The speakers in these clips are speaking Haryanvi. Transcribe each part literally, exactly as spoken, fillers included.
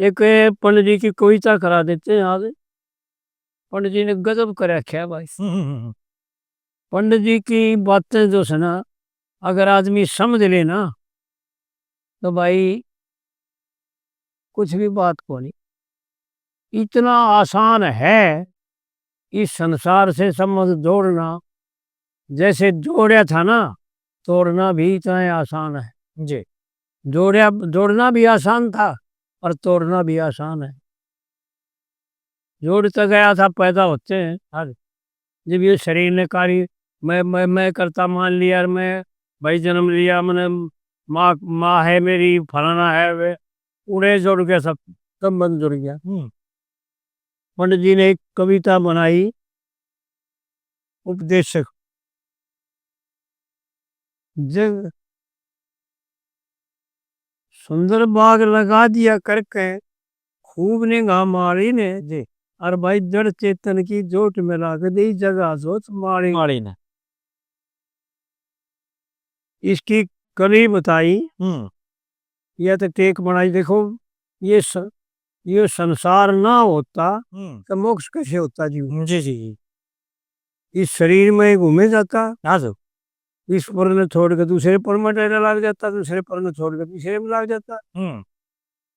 एक पंडित जी की कविता करा देते हैं आज। पंडित जी ने गजब कर रखा है भाई। हम्म, हम्म, हम्म। पंडित जी की बातें जो है ना, अगर आदमी समझ ले ना, तो भाई कुछ भी बात को नहीं। इतना आसान है इस संसार से संबंध जोड़ना, जैसे जोड़ा था ना, तोड़ना भी इतना ही आसान है। जी। जोड़ा, जोड़ना भी आसान था और तोड़ना भी आसान है। जोड़ तो गया था, पैदा होते हैं। हाँ जी। जब ये शरीर ने कार्य, मैं, मैं, मैं करता मान लिया, यार, मैं भाई जन्म लिया, मैंने माँ, माँ है मेरी, फलाना है, वे उड़े जुड़ गया, सब संबंध जुड़ गया। हम्म। पंडित जी ने एक कविता बनाई, उपदेशक। जग सुंदर बाग लगा दिया करके, खूब निगाह मारी ने। जी। और भाई, जड़ चेतन की जोत में लाग दी, जगा जोत मारी। मारी ने। इसकी कली बताई, हम्म। या तो टेक बनाई। देखो, ये स-, ये संसार ना होता, हम्म। तो मोक्ष कैसे होता जी? जी, जी, जी। इस शरीर में घूमे जाता, हाँ सर। इस पर ने छोड़ के दूसरे पर में डेरा लग जाता, दूसरे पर ने छोड़ के तीसरे में लग जाता। हम्म।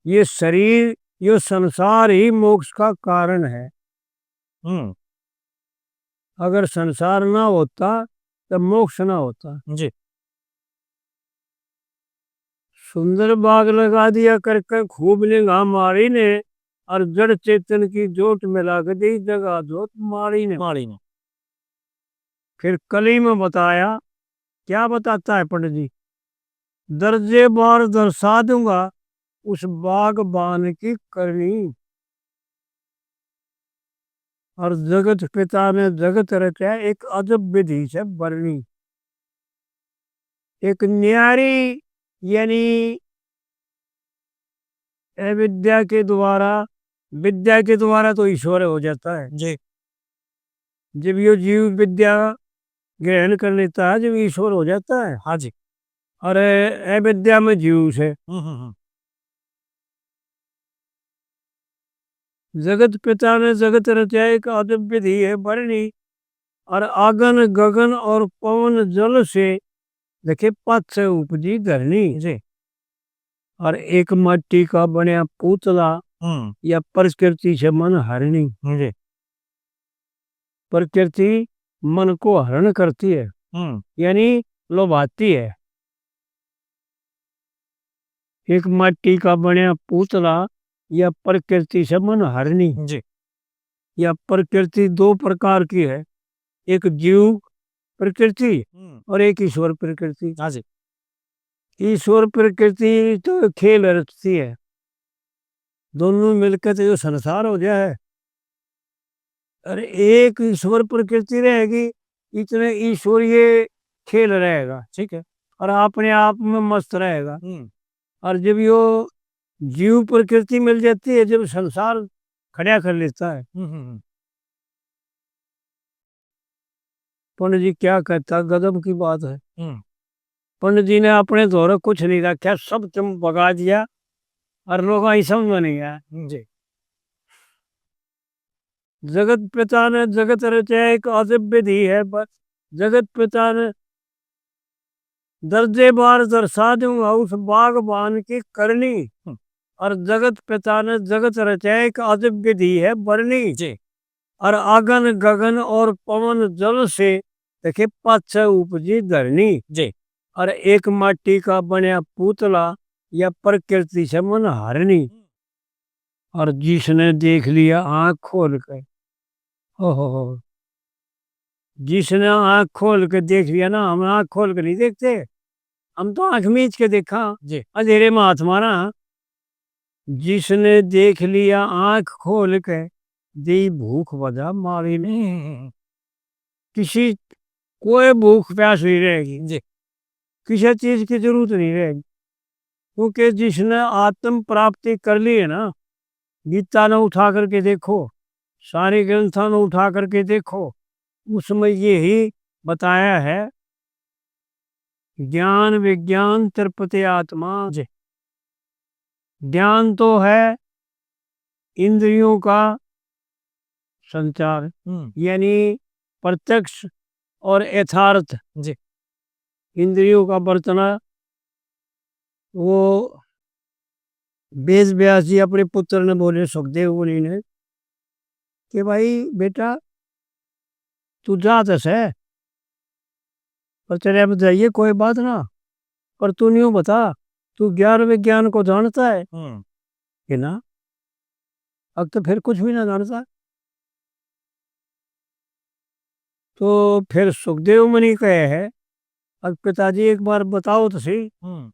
ये शरीर, ये संसार ही मोक्ष का कारण है। हम्म। अगर संसार ना होता, तो मोक्ष ना होता। जी। सुंदर बाग लगा दिया करके, खूब निगाह मारी ने, और जड़ चेतन की जोत में लाग दी, जगा जोत मारी ने। मारी ने। फिर कली में बताया, क्या बताता है पंडित जी? दर्जे बार दर्शा दूंगा उस बागबान की करनी। और जगत पिता ने जगत रचा, एक अजब विधि से बरनी। एक न्यारी, यानी अविद्या के द्वारा, विद्या के द्वारा तो ईश्वर हो जाता है। जी। जब यो जीव विद्या ग्रहण कर लेता है, जब ईश्वर हो जाता है। हाँ जी। और अविद्या में जीव से। हम्म, हम्म, हम्म। जगत पिता ने जगत रचा, एक अजब विधि है बरनी। और आगन गगन और पवन जल से, देखे, पाछे उपजी धरनी। जी। और एक माटी का बन्या पुतला, हम्म। या प्रकृति से मन हरनी। जी। प्रकृति मन को हरण करती है, हम्म। यानी लोभाती है। एक माटी का बन्या पुतला या प्रकृति से मन हरनी। जी। या प्रकृति दो प्रकार की है, एक जीव प्रकृति, हम्म। और एक ईश्वर प्रकृति। हाँ जी। ईश्वर प्रकृति तो खेल रचती है, दोनों मिलकर तो यो संसार हो गया है। अरे, एक ईश्वर प्रकृति रहेगी, इतने ईश्वरीय खेल रहेगा, ठीक है। और अपने आप में मस्त रहेगा। हम्म। और जब यो जीव प्रकृति मिल जाती है, जब संसार खड़ा कर लेता है। हम्म, हम्म, हम्म। पंडित जी क्या कहता, गजब की बात है। हम्म। पंडित जी ने अपने धोरे कुछ नहीं रखा, सब चम बगा दिया और लोग आई समझ में नहीं आया। जी। जगत पिता ने जगत रचा, एक अजब विधि है, बस जगत पिता ने दर्जे बार दर्शा दूंगा उस बागबान की करनी। हम्म। और जगत पिता ने जगत रचा, एक अजब विधि है बरनी। जी। और आगन गगन और पवन जल से, देखे, पाछे उपजी धरनी। जी। और एक माटी का बन्या पुतला या प्रकृति से मन हरनी। हम्म। और जिसने देख लिया आंख खोल के, ओहो हो, जिसने आंख खोल के देख लिया ना, हम आंख खोल के नहीं देखते, हम तो आंख मीच के देखा। जी। अंधेरे में हाथ मारा। जिसने देख लिया आंख खोल के, दी भूख बजा मारी ने। हम्म, हम्म, हम्म। किसी, कोई भूख प्यास नहीं रहेगी। जी। किसी चीज की जरूरत नहीं रहेगी, क्योंकि जिसने आत्म प्राप्ति कर ली है ना, गीता ने उठा करके देखो, सारे ग्रंथों ने उठा करके देखो, उसमें यही बताया है, ज्ञान विज्ञान तृप्त आत्मा। जी। ज्ञान तो है, इंद्रियों का संचार, हम्म। यानी प्रत्यक्ष और यथार्थ जी। इंद्रियों का बरतना, वो वेद व्यास जी अपने पुत्र ने बोले, सुखदेव मुनि ने, कि भाई बेटा, तू जा तो सै, पर तेरे अब जाइए, कोई बात ना, पर तू न्यू बता, तू ज्ञान विज्ञान को जानता है हम्म। कि ना? अब तो फिर कुछ भी ना जानता। तो फिर सुखदेव मुनि कहे है, अब पिताजी एक बार बताओ तो सही हम्म।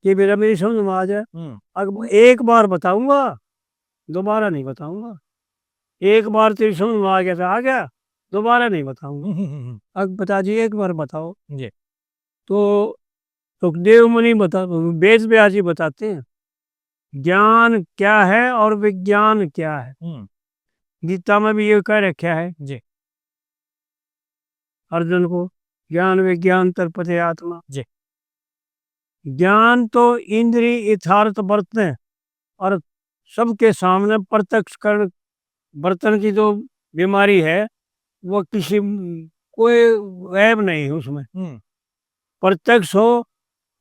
कि मेरा, मेरी समझ में आ जाए। हम्म। अब एक बार बताऊंगा, दोबारा नहीं बताऊंगा। एक बार तेरी समझ में आ गया तो आ गया, दोबारा नहीं बताऊंगा। हम्म, हम्म, हम्म। अब पिताजी एक बार बताओ। जी। तो सुखदेव मुनि बता, वेद व्यास जी बताते हैं, ज्ञान क्या है और विज्ञान क्या है। हम्म। गीता में भी ये कह रखा है जी। अर्जुन को, ज्ञान विज्ञान तर्पते आत्मा। जी। ज्ञान तो इंद्री यथार्थ बरतने और सबके सामने प्रत्यक्ष करण बरतन की जो बीमारी है, वो किसी, कोई ऐब नहीं है उसमें। हम्म। प्रत्यक्ष हो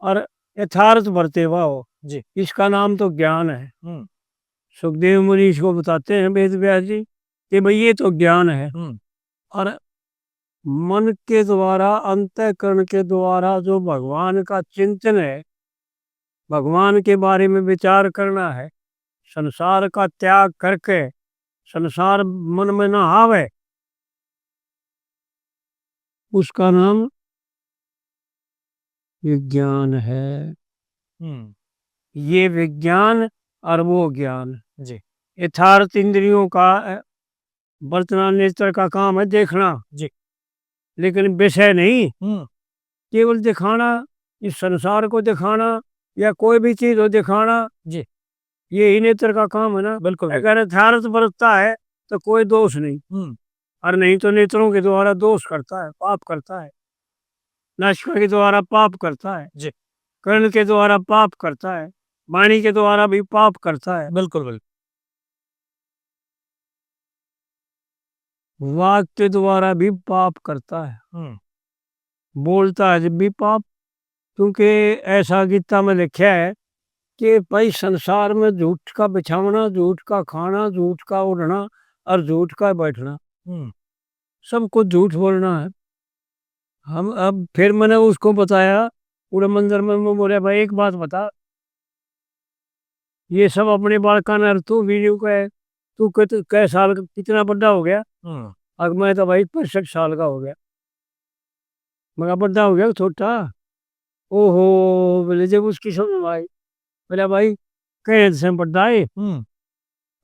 और यथार्थ बरते हुआ हो, जी। इसका नाम तो ज्ञान है। हम्म। सुखदेव मुनि इसको बताते हैं वेद व्यास जी कि भाई, ये तो ज्ञान है। हम्म। और मन के द्वारा, अंतःकरण के द्वारा जो भगवान का चिंतन है, भगवान के बारे में विचार करना है, संसार का त्याग करके संसार मन में ना आवे, उसका नाम विज्ञान है। हम्म। ये विज्ञान और वो ज्ञान। जी। यथार्थ इंद्रियों का, अ, बरतना, नेत्र का काम है देखना। जी। लेकिन विषय नहीं। हम्म। केवल दिखाना, इस संसार को दिखाना या कोई भी चीज हो दिखाना, जी। ये ही नेत्र का काम है ना। बिल्कुल, बिल्कुल। अगर यथार्थ बरतता है तो कोई दोष नहीं। हम्म। और नहीं तो नेत्रों के द्वारा दोष करता है, पाप करता है, नासिका के द्वारा पाप करता है, जी। कर्ण के द्वारा पाप करता है, वाणी के द्वारा भी पाप करता है, बिल्कुल, बिल्कुल। वाक के द्वारा भी पाप करता है, हम्म। बोलता है जब भी पाप, क्योंकि ऐसा गीता में लिखा है कि भाई, संसार में झूठ का बिछावना, झूठ का खाना, झूठ का उठना और झूठ का बैठना, हम्म। सब कुछ झूठ बोलना है। हम, अब फिर मैंने उसको बताया, पूरे मंदिर में, मैं बोला, भाई, एक बात बता, ये सब अपने बालकां ने, और तू भी न्यू कहे, तू कित-, कै साल का, कितना बड़ा हो गया? हम्म। अब मैं तो भाई पैंसठ साल का हो गया। मैं कहा, बड़ा हो गया कि छोटा? ओहो, बोले, जब उसकी समझ में आई, बोला, भाई, कहे से बड़ा है, हम्म।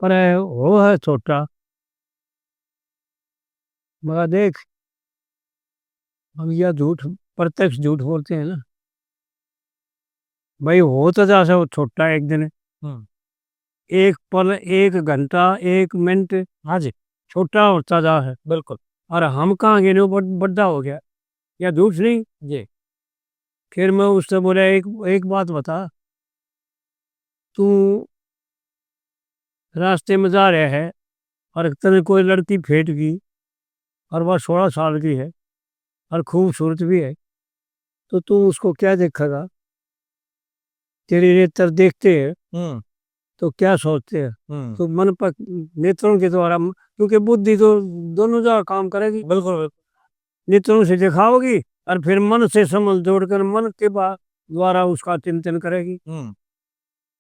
पर हो है छोटा। मगर देख, हम यह झूठ, प्रत्यक्ष झूठ बोलते हैं ना भाई, हो तो जा से वो छोटा एक दिन। हम्म। एक पल, एक घंटा, एक मिनट, हाँ जी। छोटा होता जा है। बिल्कुल। और हम कहाँ गिने बड़-, बड़ा हो गया, या झूठ नहीं? जी। फिर मैं उससे बोला, एक, एक बात बता, तू रास्ते में जा रहा है और तने कोई लड़की भेट गई और वह सोलह साल की है और खूबसूरत भी है, तो तू उसको क्या देखेगा? तेरे नेत्र देखते हैं, हम्म। तो क्या सोचते हैं? हम्म। तो मन पर, नेत्रों के द्वारा, क्योंकि बुद्धि तो दोनों जगह काम करेगी। बिल्कुल, बिल्कुल। नेत्रों से दिखाओगी और फिर मन से संबंध जोड़कर मन के बा-, द्वारा उसका चिंतन करेगी। हम्म।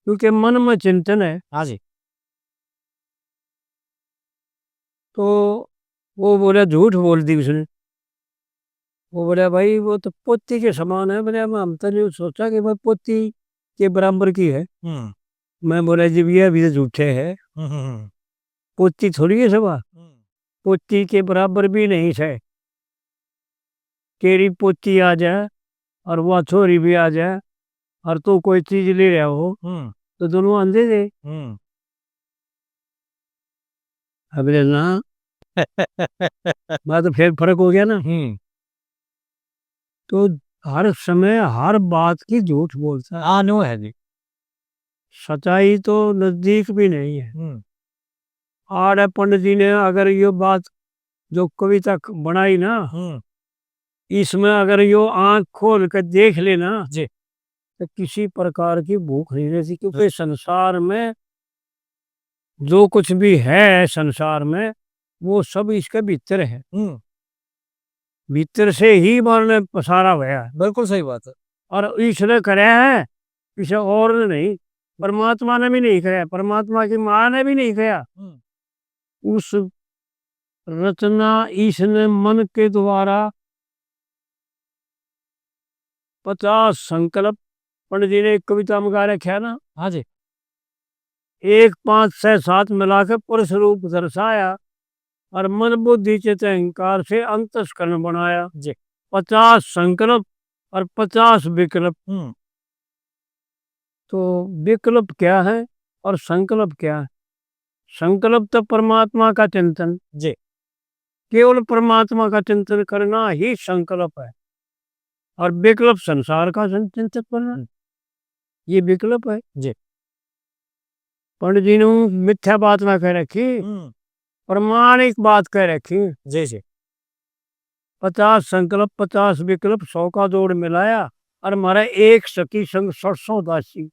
क्योंकि मन में चिंतन है। हाँ जी। तो वो बोला, झूठ बोल दी उसने। वो बोला, भाई, वो तो पोती के समान है। बोले, हम तो नहीं सोचा कि भाई पोती के बराबर की है। हम्म। मैं बोला, जब ये अभी तो झूठे है, हम्म, हम्म, हम्म। पोती थोड़ी है सवा, हम्म। पोती के बराबर भी नहीं है। तेरी पोती आ जाए और वह छोरी भी आ जाए और तू कोई चीज ले रहा हो, हम्म। तो दोनों आंदे थे। हम्म। अगले ना, मैं तो फिर फर्क हो गया ना। हम्म। तो हर समय हर बात की झूठ बोलता है। हाँ, न्यू है जी। सच्चाई तो नजदीक भी नहीं है। हम्म। आड़े पंडित जी ने अगर यो बात जो कविता क-, बनाई ना, हम्म। इसमें अगर यो आंख खोल के देख लेना, जी। तो किसी प्रकार की भूख नहीं रहती, क्योंकि हम्म। संसार में जो कुछ भी है, संसार में, वो सब इसके भीतर है। हम्म। भीतर से ही मानने पसारा होया है। बिल्कुल सही बात है। और इसने करया है, किसी और ने नहीं, परमात्मा ने भी नहीं करया, परमात्मा की माँ ने भी नहीं करया। हम्म। उस रचना इसने मन के द्वारा पचास संकल्प, पंडित जी ने एक कविता में गा रखा है ना, हाँ जी। एक, पाँच, छह, सात मिला के पुरुष रूप दर्शाया और मन, बुद्धि, चित्त, अहंकार से अंतस्करण बनाया। जी। पचास संकल्प और पचास विकल्प। हम्म। तो विकल्प क्या है और संकल्प क्या है? संकल्प तो परमात्मा का चिंतन। जी। केवल परमात्मा का चिंतन करना ही संकल्प है। और विकल्प संसार का चिंतन करना, हम्म। ये विकल्प है। जी। पंडित जी ने मिथ्या बात ना कह रखी, हम्म। प्रमाणिक बात कह रखी। जी, जी। पचास संकल्प, पचास विकल्प, सौ का जोड़ मिलाया, और म्हारा एक सखी संग सरसों दासी,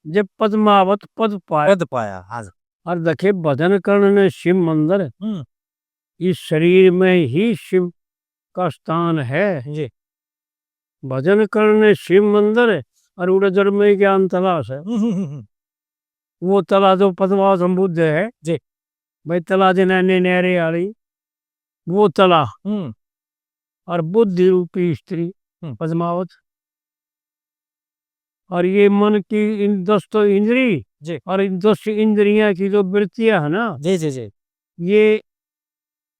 जब पद्मावत पद पाया। पद पाया, हाँ जी। और देखे, भजन करण ने शिव मंदिर, हम्म। इस शरीर में ही शिव का स्थान है। जी। भजन करण ने शिव मंदिर, और उड़े जड़ में ज्ञान तलाश है। हम्म, हम्म, हम्म, हम्म। वो तला जो पद्मावत बुद्ध है, जी। भाई, तला जनाने न्यारे आली, वो तला। हम्म। और बुद्धि रूपी स्त्री, हम्म। पद्मावत। और ये मन की इन दस तो इंद्री, जी। और इन दस इंद्रियां की जो वृत्तियां है ना, जी, जी, जी। ये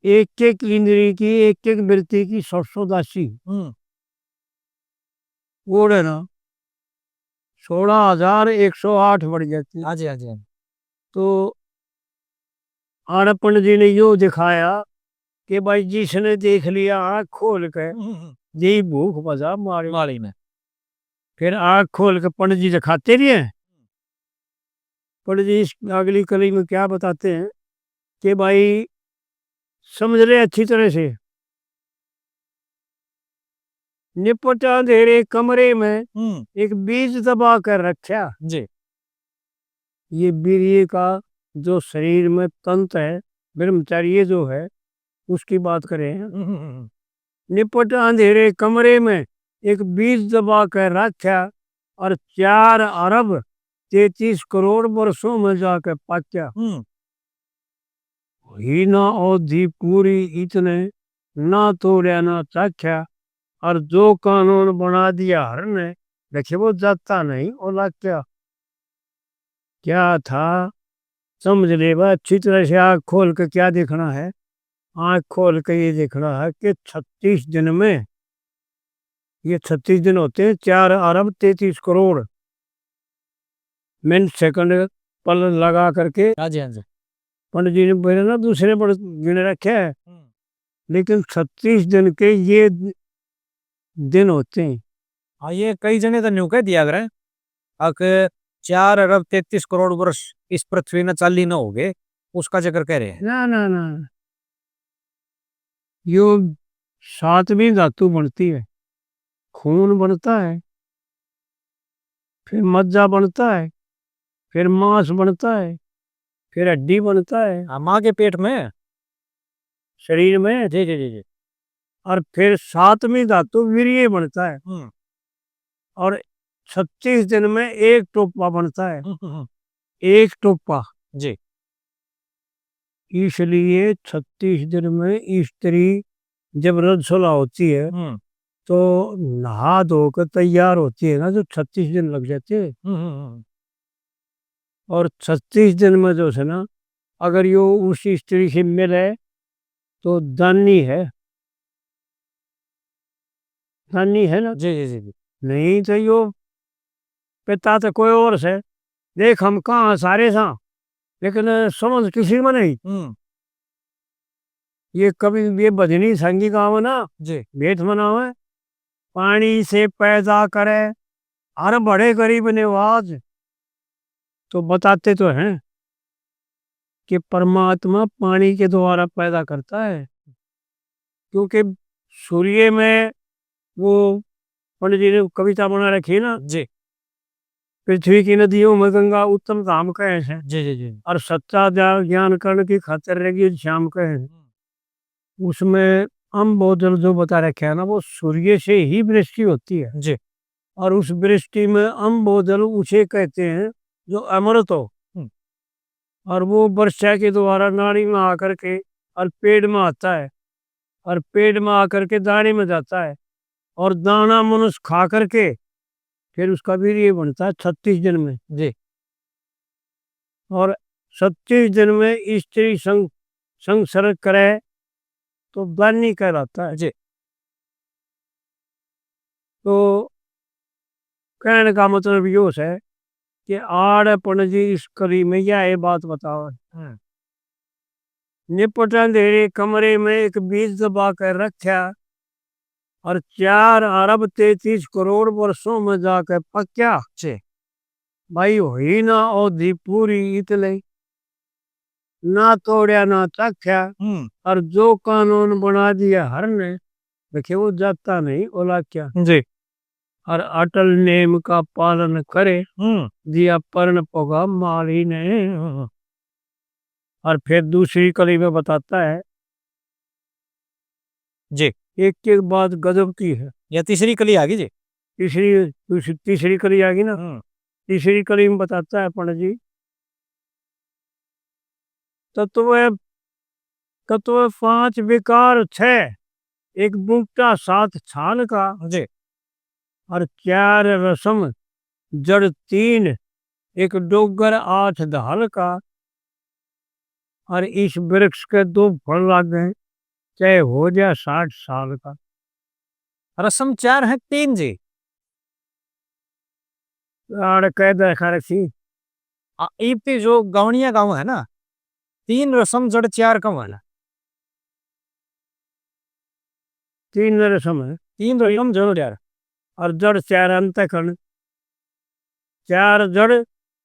एक एक इंद्री की, एक एक वृत्ति की सरसों दासी। हम्म। ओड़े ना सोलह हजार एक सौ आठ बढ़ जाती। हाँ जी, हाँ जी, हाँ जी। तो आड़े पंडित जी ने यो दिखाया कि भाई, जिसने देख लिया आँख खोल के, हम्म, हम्म, हम्म। यही भूख बजा मारी। माली में। फिर आँख खोल के पंडित जी दिखाते भी हैं। पंडित जी इस अगली कली में क्या बताते हैं कि भाई, समझ ले अच्छी तरह से, निपट अंधेरे कमरे में हम्म। एक बीज दबा कर रखा। जी। ये वीर्य का जो शरीर में तंत है, ब्रह्मचर्य जो है, उसकी बात करें। हम्म, हम्म, हम्म। निपट अंधेरे कमरे में एक बीज दबा के रखा और चार अरब तैंतीस करोड़ वर्षों में जाके पाक्या। हम्म। हुई ना औधी पूरी इतने, ना तोड़या ना चाख्या, और जो कानून बना दिया हर ने, देखे वो जाता नहीं ओ लाख्या। क्या था, समझ ले बा, अच्छी तरह से आँख खोल के क्या देखना है, आँख खोल के ये देखना है कि छत्तीस दिन में, ये छत्तीस दिन होते हैं, चार अरब तैंतीस करोड़ मिनट, सेकंड, पल लगा करके। हाँ जी, हाँ जी। पंडित जी ने पहले ना दूसरे बड़े गिन रखे हैं, हम्म। लेकिन छत्तीस दिन के ये दिन होते हैं। हाँ, ये कई जने तो न्यू कह दिया करें, अक चार अरब तैंतीस करोड़ वर्ष इस पृथ्वी ने चाली ना हो गए, उसका जिक्र कह रहे हैं। ना, ना, ना। यो सातवीं धातु बनती है, खून बनता है, फिर मज्जा बनता है, फिर मांस बनता है, फिर हड्डी बनता है। हाँ, माँ के पेट में। शरीर में। जी, जी, जी, जी। और फिर सातवीं धातु वीर्य बनता है। हम्म। और छत्तीस दिन में एक टोपा बनता है। हम्म, हम्म, हम्म। एक टोपा। जी। इसलिए छत्तीस दिन में स्त्री जब रजस्वला होती है, हम्म। तो नहा धो के तैयार होती है ना, तो छत्तीस दिन लग जाते हैं। हम्म, हम्म, हम्म। और छत्तीस दिन में जो है ना, अगर यो उस स्त्री से मिले, तो दानी है, दानी है ना? जी, जी, जी, जी। नहीं तो यो पिता तो कोई और से। देख, हम कहाँ सारे सा, लेकिन समझ किसी में नहीं। हम्म। ये कभी ये भजनी संगी गावे ना, जी। भेंट मनावे, पानी से पैदा करे हर बड़े गरीब नवाज, तो बताते तो हैं। कि परमात्मा पानी के द्वारा पैदा करता है, क्योंकि सूर्य में वो पंडित जी ने कविता बना रखी है ना, जी। पृथ्वी की नदियों में गंगा उत्तम धाम कहे हैं। जी, जी, जी। और सच्चा जा-, ज्ञान करण की खातिर रहेगी श्याम कहे हैं। हम्म। उसमें अम्बोदल जो बता रखे है ना, वो सूर्य से ही वृष्टि होती है। जी। और उस वृष्टि में अम्बोदल उसे कहते हैं जो अमृत हो। हम्म। और वो वर्षा के द्वारा नाड़ी में आकर के और पेड़ में आता है, और पेड़ में आकर के दाने में जाता है, और दाना मनुष्य खा करके फिर उसका वीर्य बनता है छत्तीस दिन में। जी। और छत्तीस दिन में स्त्री संग-, संसर्ग करे तो दानी कहलाता है। जी। तो कहने का मतलब यो है कि आड़ पंडित जी इस कली में या ये बात बताओ। हम्म। निपट अंधेरे कमरे में एक बीज दबा के रखा और चार अरब तैंतीस करोड़ वर्षों में जाके पक्या। जी। भाई, हुई ना औधी पूरी इतले, ना तोड़या ना चाख्या, हम्म। और जो कानून बना दिया हर ने, देखे वो जाता नहीं ओला क्या। जी। और अटल नेम का पालन करे, हम्म। दिया परण पोगा माली ने। और फिर दूसरी कली में बताता है, जी। एक एक बात गजब की है। या तीसरी कली आ गई जी। तीसरी, तीस-, तीसरी कली आ गई ना। हम्म। तीसरी कली में बताता है पंडित जी, तत्व, तत्व पांच विकार छह, एक बूटा सात छाल का। जी। और चार रसम जड़ तीन, एक डोगर आठ ढाल का। और इस वृक्ष के दो फल लागे, चाहे हो जा साठ साल का। रसम चार है, तीन जी। आड़ कह दे खा रखी। आ, इब ती जो गावणिया गाँव है ना, तीन रसम जड़ चार का है ना। तीन रसम है। तीन रसम जड़ चार। और जड़ चार अंतःकरण। चार जड़,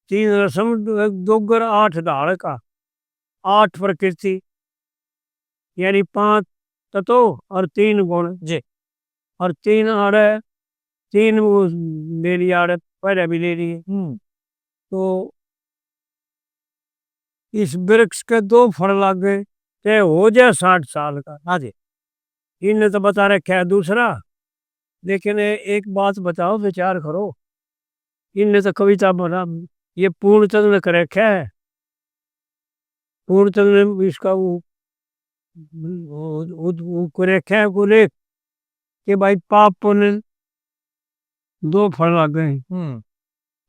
तीन रसम, एक डोगर, आठ ढाल का, आठ प्रकृति, यानी पांच तत्व और तीन गुण। जी। और तीन आड़े, तीन वो ले लिया, आड़े पहले भी ले लिए। हम्म। तो इस वृक्ष के दो फल लागे, चाहे हो जाए साठ साल का। हाँ जी। इनने तो बता रखा है दूसरा, लेकिन ए-, एक बात बताओ, विचार करो। इनने तो कविता बना, ये पूर्णचंद ने कर रखा है। पूर्णचंद ने इसका वो, वो, वो, वो कर रखा है, वो लेख कि भाई, पाप पुण्य दो फल लागे। हम्म।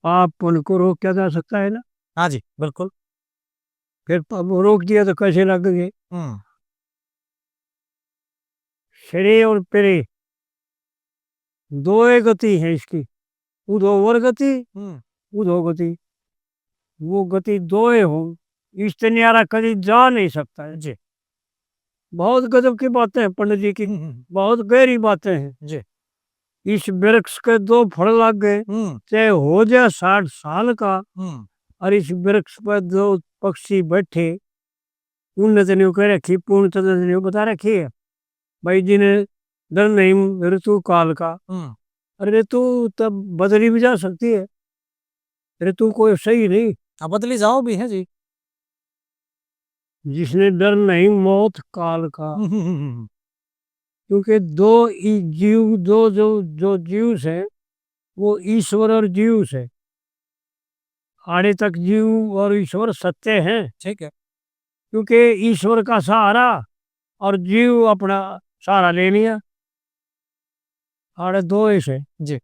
पाप पुण्य को रोक क्या जा सकता है ना? हाँ जी, बिल्कुल। फिर पाप रोक दिया तो कैसे लगेंगे? हम्म। श्रेय और प्रेय, दो गति है इसकी, उधो वर गति, हम्म। उधो गति। वो गति दोए हो, इससे न्यारा कभी जा नहीं सकता है। जी। बहुत गजब की बातें हैं पंडित जी की, हम्म, हम्म। बहुत गहरी बातें हैं। जी। इस वृक्ष के दो फल लागे, हम्म। चाहे हो जाए साठ साल का, हम्म। और इस वृक्ष पर दो पक्षी बैठे, उनने तो न्यू कह रखी, पूर्ण चंद्र ने न्यू बता रखी है, भाई, जिन्हें डर नहीं ऋतु काल का। हम्म। अरे, ऋतु तब बदली भी जा सकती है, ऋतु कोई सही नहीं। हाँ, बदली जाओ भी है जी। जिसने डर नहीं मौत काल का। हम्म, हम्म, हम्म, हम्म। क्योंकि दो ई-, जीव, दो जो, जो जीव से, वो ईश्वर और जीव से। आड़े तक जीव और ईश्वर सत्य हैं। ठीक है। क्योंकि ईश्वर का सहारा और जीव अपना सहारा ले लिया। आड़े दो ऐसे। जी।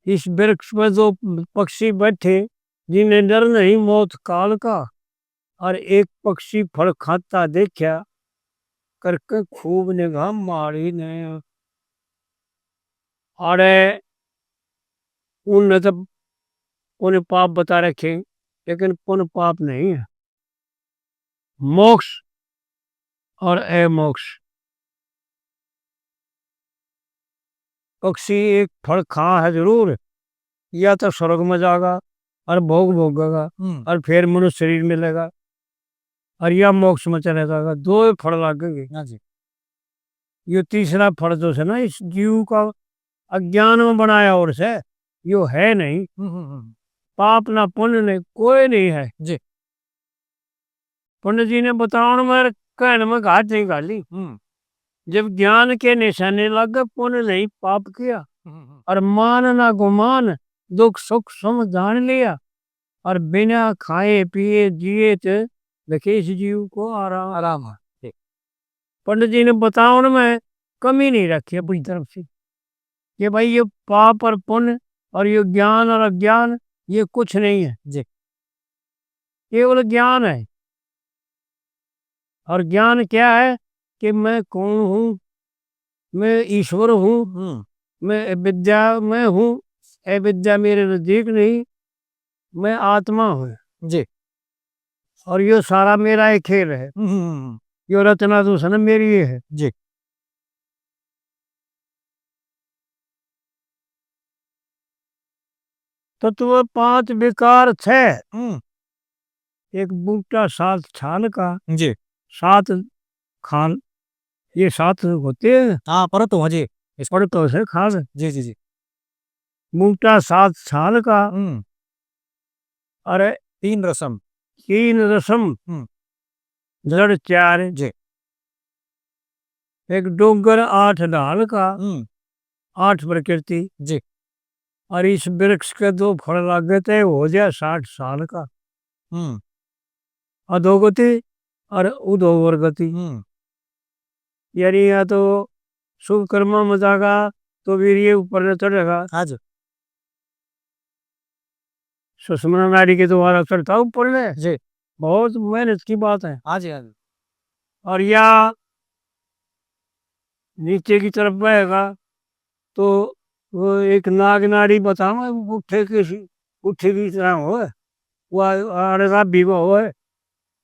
इस वृक्ष पर दो पक्षी बैठे, जिन्हें डर नहीं मौत काल का, और एक पक्षी फल खाता देखा, करके खूब निगाह मारी ने। आड़े उनने तो पुण्य पाप बता रखे, लेकिन पुण्य पाप नहीं है। मोक्ष और अमोक्ष। पक्षी एक फल खा है जरूर, या तो स्वर्ग में जाएगा और भोग भोगेगा, हम्म। और फिर मनुष्य शरीर मिलेगा। और या मोक्ष में चले जाएगा। दो ही फल लागेंगे। हाँ जी। यो तीसरा फल जो है ना, इस जीव का अज्ञान में बनाया और से, यो है नहीं। हम्म, हम्म, हम्म। पाप ना पुण्य नहीं, कोई नहीं है। जी। पंडित जी ने बतावन में, कहन में घात नहीं घाली। हम्म। जब ज्ञान के निशाने लग गए, पुण्य नहीं पाप किया। हम्म, हम्म। और मान ना गुमान, दुख सुख सम जान लिया। और बिना खाए पिए जिए ते देखे इस जीव को आराम। आराम है। ठीक। पंडित जी ने बतावन में कमी नहीं रखी अपनी तरफ से कि भाई, ये पाप और पुण्य और ये ज्ञान और अज्ञान, ये कुछ नहीं है। जी। केवल ज्ञान है। और ज्ञान क्या है? कि मैं कौन हूँ, मैं ईश्वर हूँ, हम्म। मैं अविद्या में हूँ, अविद्या मेरे नजदीक नहीं, मैं आत्मा हूँ। जी। और यो सारा मेरा ही खेल है। हम्म, हम्म, हम्म। यो रचना तो है ना, मेरी ही है। जी। तत्व पांच, विकार छह। हम्म। एक बूटा सात छाल का, जी। सात खाल, ये सात होते हैं। हाँ, परत हो, हाँ जी। इस परत हो से खाल। जी, जी, जी। बूटा सात छाल का। हम्म। अरे, तीन रसम। तीन रसम। हम्म। जड़ चार। जी। एक डोंगर आठ ढाल का, हम्म। आठ प्रकृति। जी। और इस वृक्ष के दो फल लागे ते हो जा साठ साल का। हम्म। अधोगति और उधोवर गति। हम्म। यानी या तो शुभ कर्मा में जागा तो वीर ये ऊपर ने चढ़ेगा। हाँ जी। सुषमना नाड़ी के द्वारा चढ़ता ऊपर ने। जी। बहुत मेहनत की बात है। हाँ जी, हाँ जी। और या नीचे की तरफ बहेगा तो वो एक नाग नाड़ी बताओ, अंगूठे की सी, अंगूठे की तरह हो, वो आड़े राबी में हो,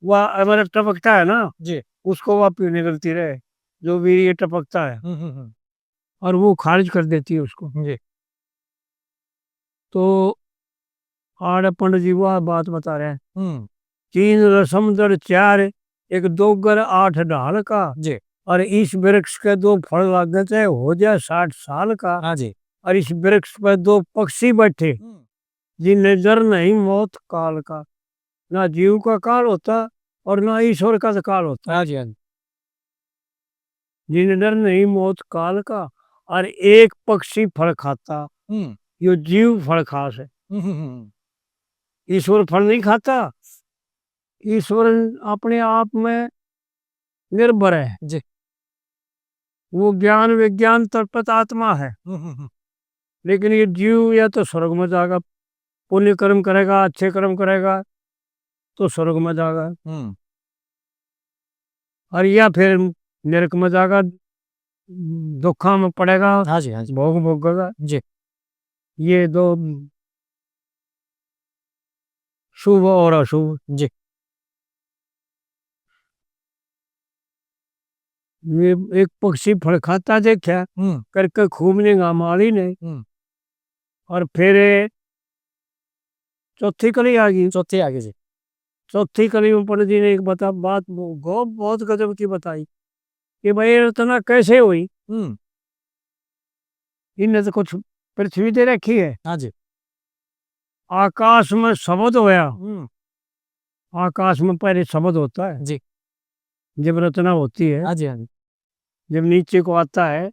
वो हमारा टपकता है ना, जी। उसको वह पीने गलती रहे, जो भी ये टपकता है। हम्म, हम्म, हम्म। और वो खारिज कर देती है उसको। जी। तो आड़े पंडित जी वह बात बता रहे हैं। हम्म। तीन रसम जड़ चार, एक डोगर आठ ढाल का। जी। और इस वृक्ष के दो फल लागे थे, हो जा साठ साल का। हाँ जी। और इस वृक्ष पर दो पक्षी बैठे, हम्म। जिन्हें डर नहीं मौत काल का। ना जीव का काल होता और ना ईश्वर का तो काल होता। हाँ जी, हाँ जी। जिन्हें डर नहीं मौत काल का, और एक पक्षी फल खाता, हम्म। यो जीव फल खास है। हम्म, हम्म, हम्म। ईश्वर फल नहीं खाता, ईश्वर अपने आप में निर्भर है। जी। वो ज्ञान विज्ञान तर्पित आत्मा है। हम्म, हम्म, हम्म। लेकिन ये जीव या तो स्वर्ग में जाएगा, पुण्य कर्म करेगा, अच्छे कर्म करेगा, तो स्वर्ग में जाएगा। हम्म। और या फिर नरक में जाएगा, दुखा में पड़ेगा, हाँ जी, हाँ जी। भोग भोगेगा। जी। ये दो शुभ और अशुभ। जी। ये एक पक्षी फल खाता देखा, हम्म। करके खूब निगाह मारी ने। हम्म। और फिर चौथी कली आ गई। चौथी आ गई जी। चौथी कली में पंडित जी ने एक बता, बात गो-, बहुत गजब की बताई कि भाई, ये रचना कैसे हुई? हम्म। इनने तो कुछ पृथ्वी दे रखी है। हाँ जी। आकाश में शब्द होया। हम्म। आकाश में पहले शब्द होता है। जी। जब रचना होती है, हाँ जी, हाँ जी। जब नीचे को आता है,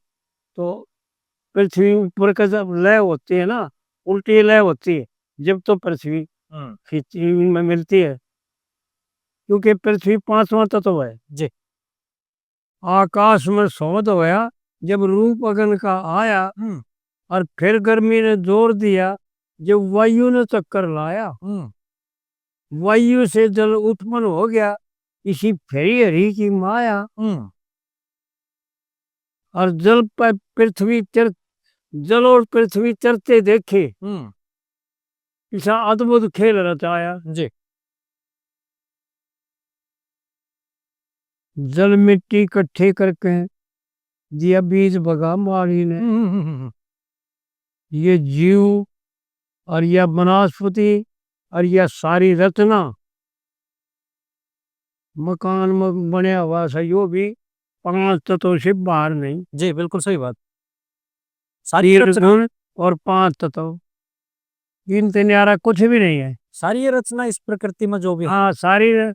तो पृथ्वी ऊपर का जब लय होती है ना, उल्टी लय होती है, जब तो पृथ्वी हम्म। खींची में मिलती है, क्योंकि पृथ्वी पांचवां तत्व है। जी। आकाश में शब्द होया, जब रूप अगन का आया, हम्म। और फिर गर्मी ने जोर दिया, जब वायु ने चक्कर लाया, हम्म। वायु से जल उत्पन्न हो गया, इसी फेरी हरी की माया। हम्म। और जल पर पृथ्वी चर-, जल और पृथ्वी चरते देखे, हम्म। ऐसा अद्भुत खेल रचाया। जी। जल मिट्टी इकट्ठे करके दिया बीज बगा माली ने। हम्म, हम्म, हम्म, हम्म। ये जीव और या वनस्पति और या सारी रचना मकान में बनया हुआ सा, यो भी पांच तत्व से बाहर नहीं। जी, बिल्कुल सही बात। सारी तीन रचना गुण और पांच तत्व, इनते न्यारा कुछ भी नहीं है। सारी ये रचना इस प्रकृति में जो भी है। हाँ, सारी र-,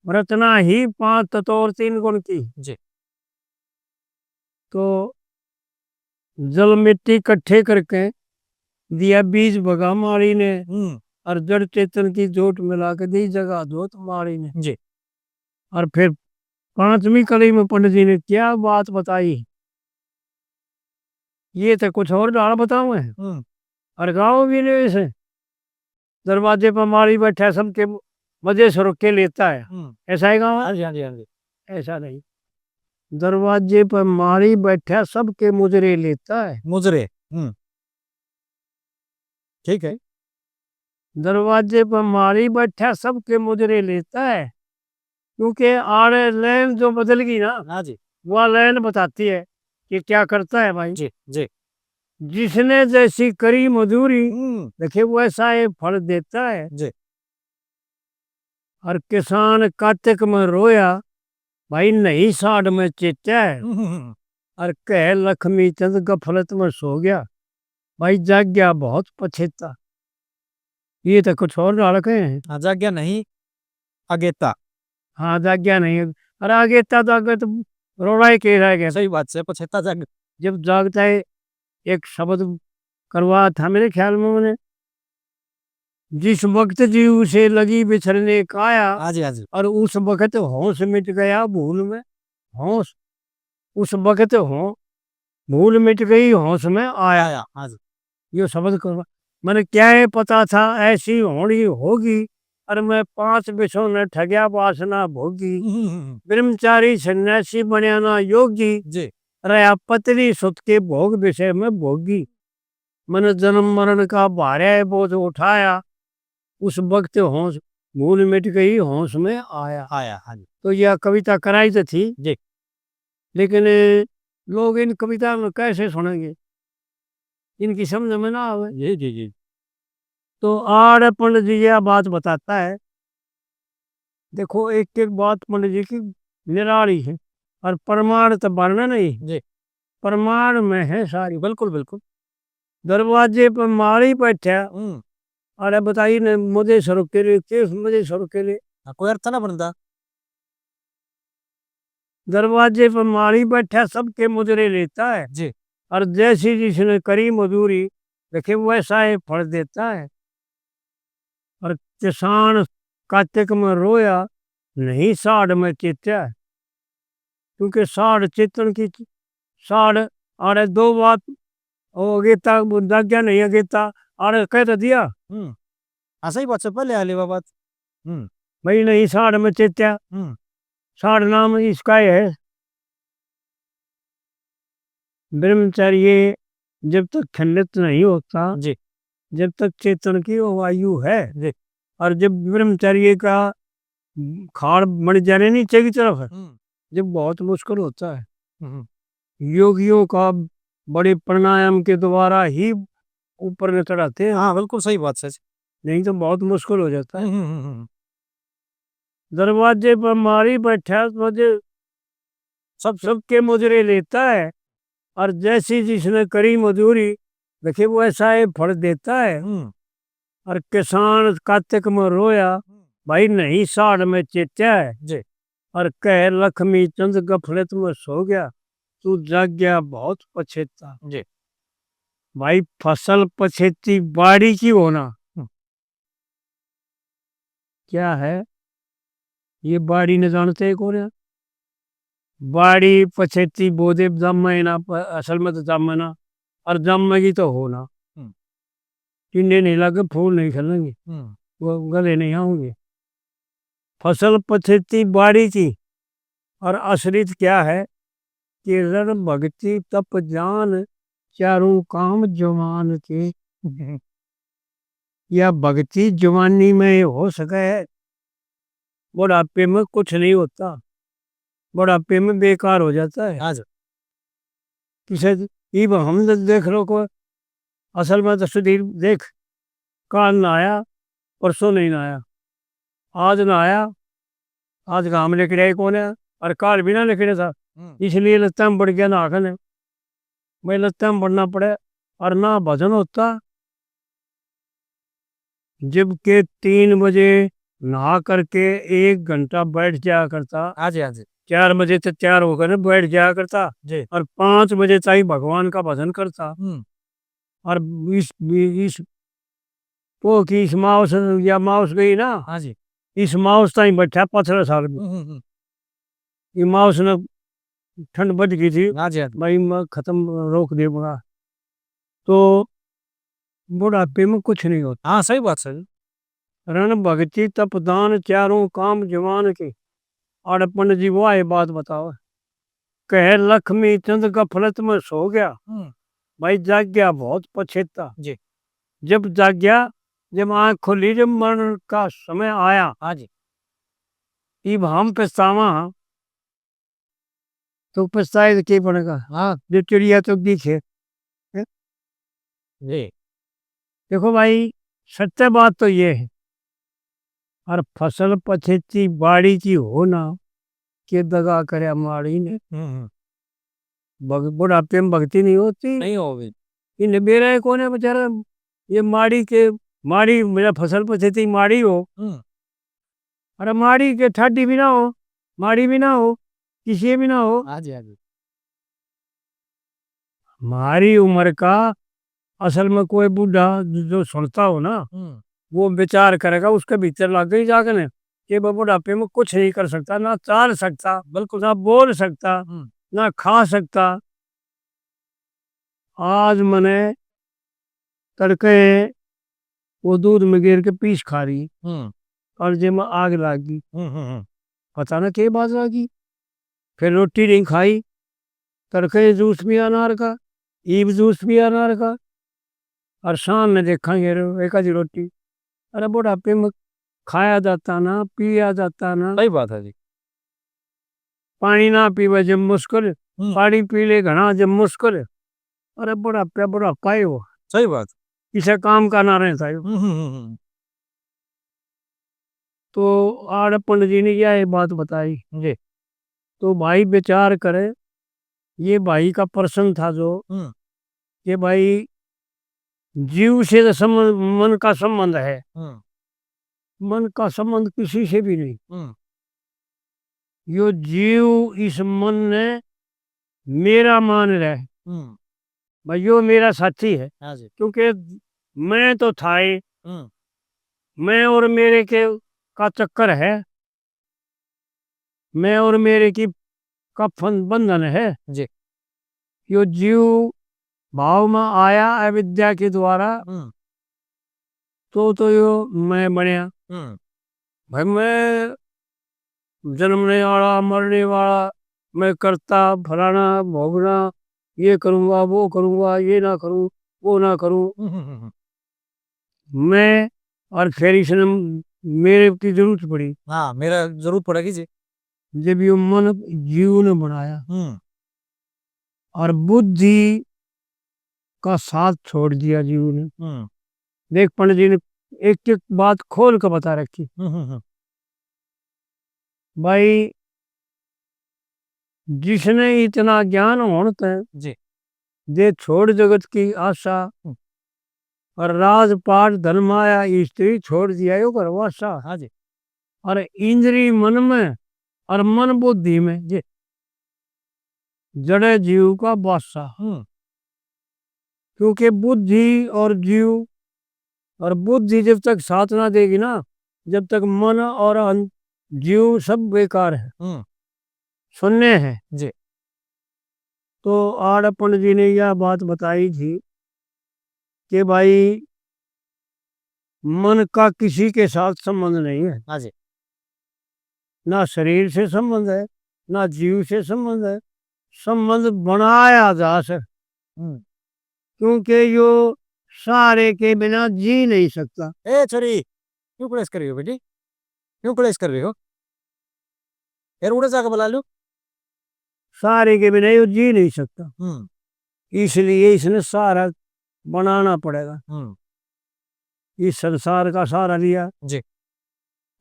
रचना ही पांच तत्व और तीन गुण की। जी। तो जल मिट्टी इकट्ठे करके दिया बीज भगा माली ने, हम्म। और जड़ चेतन की जोत मिला के दी जगा जोत माली ने। जी। और फिर पांचवी कली में पंडित जी ने क्या बात बताई, ये तो कुछ और ढाल बताओ है। हम्म। और गाओ भी नहीं इसे। दरवाजे पर माली बैठा, सबके मजे से रुके लेता है। हम्म। ऐसा है गाँव? हाँ जी, हाँ जी, हाँ जी। ऐसा नहीं। दरवाजे पर माली बैठा, सबके मुजरे लेता है। मुजरे। हम्म। ठीक है। दरवाजे पर माली बैठा, सबके मुजरे लेता है। क्योंकि आड़े लाइन जो बदल गई ना, हाँ जी। वह लाइन बताती है कि क्या करता है भाई। जी, जी। जिसने जैसी करी मजूरी, हम्म। देखे, वैसा ये फल देता है। जी। और किसान कातिक में रोया, भाई नहीं साढ़ में चेत्या है। हम्म। और कह लक्ष्मी चंद गफलत में सो गया, भाई जाग्या बहुत पछेता। ये तो कुछ और डाल के हैं। हाँ, जाग्या नहीं, अगेता। हाँ, जाग्या नहीं। अरे अगेता तो, अगे तो रोड़ा ही के रह गया। सही बात है, पछेता जाग। जब जागता है, एक शब्द करवा था मेरे ख्याल में मैंने, जिस वक्त जीव से लगी बिछड़ने काया, हाँ जी, हाँ जी। और उस वक्त होश मिट गया भूल में, होश, उस वक्त हो, भूल मिट गई, होश में आया। आया, हाँ जी। यो शब्द करवा, मैंने क्या ही पता था ऐसी होनी होगी, और मैं पांच विषयों ने ठग्या वासना भोगी। हम्म, हम्म, हम्म। ब्रह्मचारी सन्यासी बनया ना योगी, जी। रहा पत्नी सुत के भोग विषय में भोगी। मैंने जन्म मरण का भारे बोझ उठाया, उस वक्त होश, भूल मिट गई, होश में आया। आया, हाँ जी। तो यह कविता कराई तो थी, जी। लेकिन लोग इन कविता में कैसे सुनेंगे, इनकी समझ में ना आवे। जी, जी, जी। तो आड़ पंडित जी यह बात बताता है। देखो, एक एक बात पंडित जी की निराली है, और प्रमाण तो बनना नहीं। जी। प्रमाण में है सारी। बिल्कुल, बिल्कुल। दरवाजे पर माली बैठा, हम्म। अरे बताइए ने, मुझे सर के लिए, किस मुझे सर के लिए? हाँ, कोई अर्थ ना बनता। दरवाजे पर माली बैठा, सबके मुजरे लेता है। जी। और जैसी जिसने करी मजूरी, देखे, वैसा ही फल देता है। और किसान कातिक में रोया, नहीं साढ़ में चेत्या है। क्योंकि साढ़ चेतन की, साढ़ आड़े दो बात, ओ अगेता, वो जाग्या नहीं अगेता, आड़े कह तो दिया। हम्म। हाँ, सही बात है, पहले आ लेवा बात। हम्म। भाई नहीं साढ़ में चेत्या। हम्म। साढ़ नाम इसका ही है। ब्रह्मचर्य जब तक खंडित नहीं होता, जी। जब तक चेतन की वो आयु है, जी। और जब ब्रह्मचर्य का खाड़ बन जाने नीचे की तरफ, हम्म। जब बहुत मुश्किल होता है। हम्म। योगियों का बड़े प्राणायाम के द्वारा ही ऊपर ने चढ़ाते हैं। हाँ, बिल्कुल सही बात है। नहीं तो बहुत मुश्किल हो जाता है। हम्म, हम्म, हम्म, हम्म। दरवाजे पर माली बैठा, मुझे सब, सबके मुजरे लेता है, और जैसी जिसने करी मजूरी, देखे, वैसा ही फल देता है। हम्म। और किसान कातिक में रोया, हम्म। भाई नहीं साढ़ में चेत्या है। जी। और कह लक्ष्मी चंद गफलत में सो गया, तू जाग्या बहुत पछेता। जी। भाई, फसल पछेती बाड़ी की होना। हम्म। क्या है? ये बाड़ी ने जानते ही कौन है? बाड़ी पछेती बोदे जामे ना, प-, असल में तो जामे ना, और जामेगी तो हो ना। हम्म। टिंडे नहीं लगे, फूल नहीं खिलेंगे, हम्म। वो गले नहीं आएंगे। फसल पछेती बाड़ी की, और आश्रित क्या है कि रण भक्ति तप जान, चारों काम जवान के। या भक्ति जवानी में हो सके, बुढ़ापे में कुछ नहीं होता, बुढ़ापे में बेकार हो जाता है। हाँ जी। किसे इब हम द-, देख लो को, असल में तो सुधीर देख, काल ना आया, परसों नहीं ना आया, आज ना आया, आज घाम लिकड़े ही कोने, और काल भी ना लिकड़े था, हम्म। इसलिए लत्ता में बढ़ गया ना आखने। भाई, लत्ता में बढ़ना पड़े, और ना भजन होता। जबकि तीन बजे नहा करके एक घंटा बैठ जाया करता, हाँ जी, हाँ जी। चार बजे तक तैयार होकर बैठ जाया करता, जी। और पाँच बजे ताई भगवान का भजन करता। हम्म। और इस, इस पो की इस मावस या मावस गई ना, हाँ जी। इस मावस ताई बैठा पथरा साल में। हम्म, हम्म, हम्म। ये मावस ने ठंड बढ़ गई थी, हाँ जी, हाँ जी। भाई, मैं खत्म, रोक देऊंगा। तो बुढ़ापे में कुछ नहीं होता। हाँ, सही बात सर। रण भक्ति तप दान चारों काम जवान के। आड़े पंडित जी वो आए बात बताओ। कहे लक्ष्मी चंद गफलत में सो गया। हम्म। भाई जाग गया बहुत पछेता। जी। जब जाग गया, जब आंख खोली, जब मरण का समय आया। हाँ जी। इब हम पछतावा, तो पछताए तो के बनेगा? हाँ। जो चिड़िया तो दिखे। हैं? जी। देखो भाई, सत्य बात तो ये है, और फसल पछेती बाड़ी की हो ना, के दगा करया माड़ी ने। हम्म, हम्म। भग-, बुढ़ापे में भक्ति नहीं होती। नहीं होगी। इन्हें बेरा ही कौन है बेचारा, ये माड़ी के, माड़ी, मेरा फसल पछेती माड़ी हो। हम्म। अरे माड़ी के ठाडी भी ना हो, माड़ी भी ना हो, किसी भी ना हो। हाँ जी, हाँ जी। हमारी उम्र का असल में कोई बूढ़ा जो सुनता हो ना, हम्म। वो विचार करेगा, उसके भीतर लग गई जागने कि वो बुढ़ापे में कुछ नहीं कर सकता, ना चाल सकता, बिल्कुल। ना बोल सकता, हम्म। ना खा सकता। आज मने तड़के वो दूध में गेर के पीस खा रही, हम्म। और जे में आग लाग गई। हम्म, हम्म, हम्म। पता ना के बात लागी। फिर रोटी नहीं खाई, तड़के जूस भी अनार का, ईब जूस भी अनार का, और शाम में देखांगे रो-, एक आधी रोटी। अरे बुढ़ापे में खाया जाता ना, पिया जाता ना। सही बात है जी। पानी ना पीवे जब मुश्किल, हम्म। पानी पी ले घना जब मुश्किल। अरे बुढ़ापे बुढ़ापा ही हो। सही बात। किसी काम का ना रहता है। हम्म, हम्म, हम्म, हम्म। तो आड़ पंडित जी ने यह बात बताई। जी। तो भाई विचार करे, ये भाई का प्रश्न था जो, हम्म। कि भाई जीव से तो संबंध, मन का संबंध है। हम्म। मन का संबंध किसी से भी नहीं। हम्म। यो जीव इस मन ने मेरा मान रहे। हम्म। भाई यो मेरा साथी है। हाँ जी। क्योंकि मैं तो था ही, हम्म। मैं और मेरे के का चक्कर है, मैं और मेरे की का फन-, बंधन है। जी। यो जीव भाव में आया अविद्या के द्वारा, हम्म। तो, तो यो मैं बनया। हम्म। भाई मैं जन्मने वाला, मरने वाला, मैं करता, फलाना, भोगना, ये करूँगा, वो करूँगा, ये ना करूँ, वो ना करूँ। हम्म, हम्म, हम्म, हम्म। मैं, और फिर इसने मेरे की जरूरत पड़ी। हाँ, मेरा जरूरत पड़ेगी जी। जब यो मन जीव ने बनाया हम्म। और बुद्धि का साथ छोड़ दिया जीव ने। हम्म। देख पंडित जी ने एक एक बात खोल के बता रखी। हम्म, हम्म, हम्म। भाई, जिसने इतना ज्ञान होण तै जी। दे छोड़ जगत की आशा, हम्म। और राजपाट धन माया स्त्री छोड़ दिया यो घर वासा। हाँ जी। और इंद्री मन में और मन बुद्धि में जी। जड़े जीव का बासा। हम्म। क्योंकि बुद्धि और जीव, और बुद्धि जब तक साथ ना देगी ना, जब तक मन और अन-, जीव सब बेकार है, हम्म। शून्य है। जी। तो आड़ पंडित जी ने यह बात बताई थी कि भाई, मन का किसी के साथ संबंध नहीं है। हाँ जी। ना शरीर से संबंध है, ना जीव से संबंध है, संबंध बनाया जा सक-, हम्म। क्योंकि यो सहारे के बिना जी नहीं सकता। ए छोरी, क्यों कलेश कर रही हो बेटी? क्यों कलेश कर रही हो? यार उड़े जाके बुला लो। सहारे के बिना यो जी नहीं सकता। हम्म। इसलिए इसने सहारा बनाना पड़ेगा। हम्म। इस संसार का सहारा लिया। जी।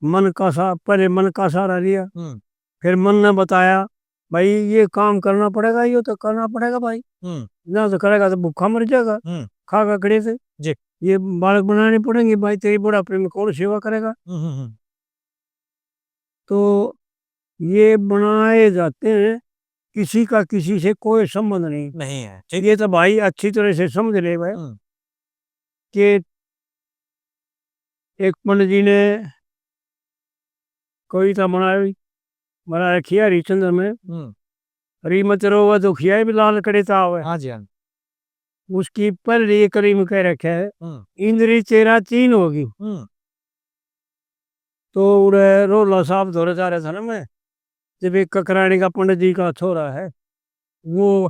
मन का सा-, पहले मन का सहारा लिया, हम्म। फिर मन ने बताया, "भाई, ये काम करना पड़ेगा, ये तो करना पड़ेगा भाई, हम्म। ना तो करेगा तो भूखा मर जाएगा, हम्म। खा का कड़े से। जी। ये बालक बनाने पड़ेंगे भाई, तेरी बुढ़ापे में कौन सेवा करेगा?" हम्म, हम्म, हम्म। तो ये बनाए जाते हैं, किसी का किसी से कोई संबंध नहीं। नहीं है, ठीक। ये तो भाई अच्छी तरह से समझ ले भाई हम्म। कि एक पंडित जी ने कविता बनाई, बना रखी है हरिश्चंद्र में। हम्म। "री मत रोवे दुखिया भी लाल कड़े तावे।" हाँ जी, हाँ जी। उसकी पहली कली में कह रखा है, हम्म। "इंद्री तेरा तीन होगी।" हम्म। तो उड़े रोला साहब धोरे जा रहा था ना मैं, जब एक ककरानी का पंडित जी का छोरा है, वो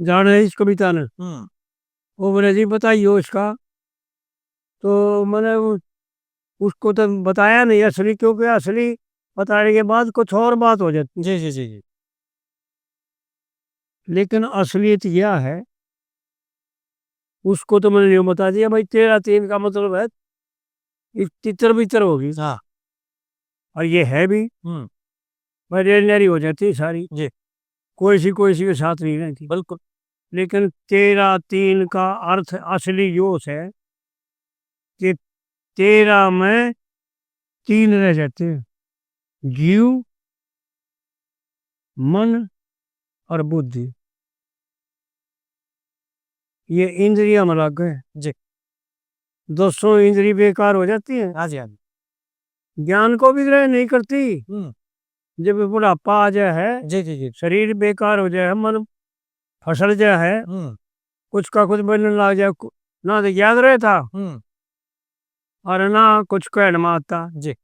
जाने इस कविता ने। हम्म। वो बोले, "जी, बताइयो इसका।" तो मैंने उ-, उसको तो बताया नहीं असली, क्योंकि असली बताने के बाद कुछ और बात हो जाती। जी, जी, जी, जी। लेकिन असलियत यह है, उसको तो मैंने यूं बता दिया, भाई, तेरह तीन का मतलब है, ये तितर बितर होगी। हाँ। और ये है भी। हम्म। भाई, रेल न्यारी हो जाती है सारी। जी। कोई सी, कोई सी के साथ नहीं रहती। बिल्कुल। लेकिन तेरह तीन का अर्थ असली यो है कि तेरह में तीन रह जाते हैं, जीव, मन और बुद्धि। ये इंद्रियां में लग गए। जी। दसों इंद्री बेकार हो जाती है। हाँ जी, हाँ जी। ज्ञान को भी ग्रहण नहीं करती। हम्म। जब बुढ़ापा आ जाए है, जी, जी, जी। शरीर बेकार हो जाए है, मन फसल जाए है, हम्म। कुछ का कुछ बनने लग जाए, कु-, ना तो याद रहता हम्म। और ना कुछ कहन में आता। जी।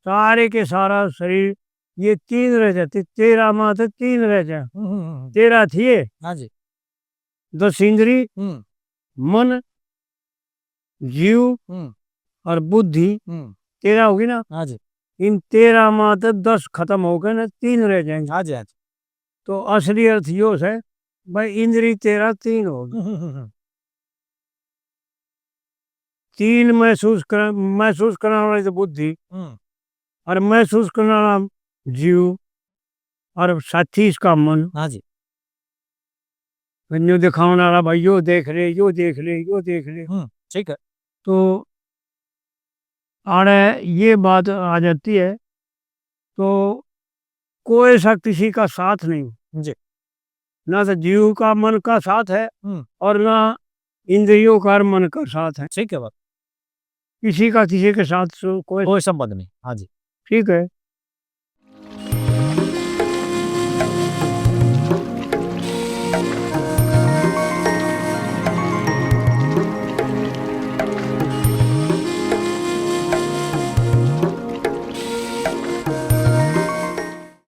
सारे के सारा शरीर, ये तीन रह जाते, तेरह में तो तीन रह जाए। हम्म, हम्म, हम्म। तेरह थी ये। हाँ जी। दस इंद्री, हम्म। मन, जीव हम्म। और बुद्धि, हम्म। तेरह होगी ना? हाँ जी। इन तेरह में तो दस खत्म हो गए ना, तीन रह जाएंगे। हाँ जी, हाँ जी। तो असली अर्थ यो है, भाई, इंद्री तेरह तीन होगी। हम्म, हम्म, हम्म, हम्म। तीन महसूस कर, महसूस करने वाली तो बुद्धि हम्म। और महसूस करने वाला जीव और साथी इसका मन। हाँ जी। न्यू दिखाने वाला, भाई, यो देख ले, यो देख ले, यो देख ले। हम्म, ठीक है। तो आड़े ये बात आ जाती है, तो कोई सा किसी का साथ नहीं। जी। ना तो जीव का मन का साथ है हम्म। और ना इंद्रियों का मन का साथ है। ठीक है बात। किसी का किसी के साथ सु-, कोई कोई संबंध नहीं। हाँ जी। ठीक है।